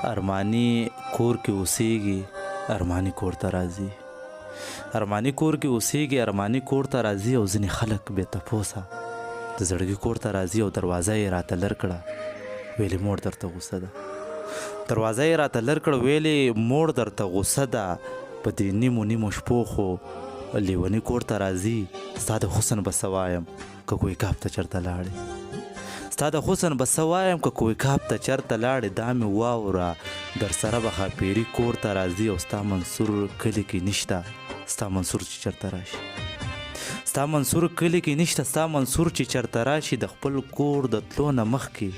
ارماني کور کې اوسېږي، ارماني کور ته راځي. ارماني کور کې اوسېږي، ارماني کور ته راځي او ځینې خلک بې تپوسه د زړګي کور ته راځي او دروازه یې راته لر کړه، ویلې مور درته غوسه ده. دروازه یې راته لر کړه، ویلې مور درته غوسه ده. په دې نیمو نیمو شپو خو لیوني کور ته راځي، ستا د حسن به څه وایم که کوی کاف ته چرته لاړې. ستا د حسن به څه وایم که کوی کاف ته چرته لاړې، دا مې واوره درسره به ښاپېري کور ته راځي او ستا منصور کلي کې نشته، ستا منصور چې چرته راشي. ستا منصور کلي کې نشته، ستا منصور چې چرته راشي، د خپل کور د تلو نه مخکې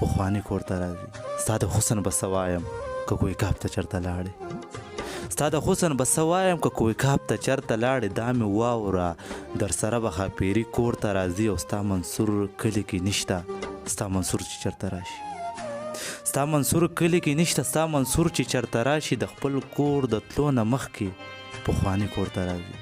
پخواني کور ته راځي. ستا د حسن به څه وایم که کوی کاف ته چرته لاړې. ستا د حسن به څه وایم که کوی کاف ته چرته لاړې، دا مې واوره درسره به ښاپېري کور ته راځي او ستا منصور کلي کې نشته، ستا منصور چې چرته راشي. ستا منصور کلي کې نشته، ستا منصور چې چرته راشي، د خپل کور د تلو نه مخکې پخواني کور ته راځي.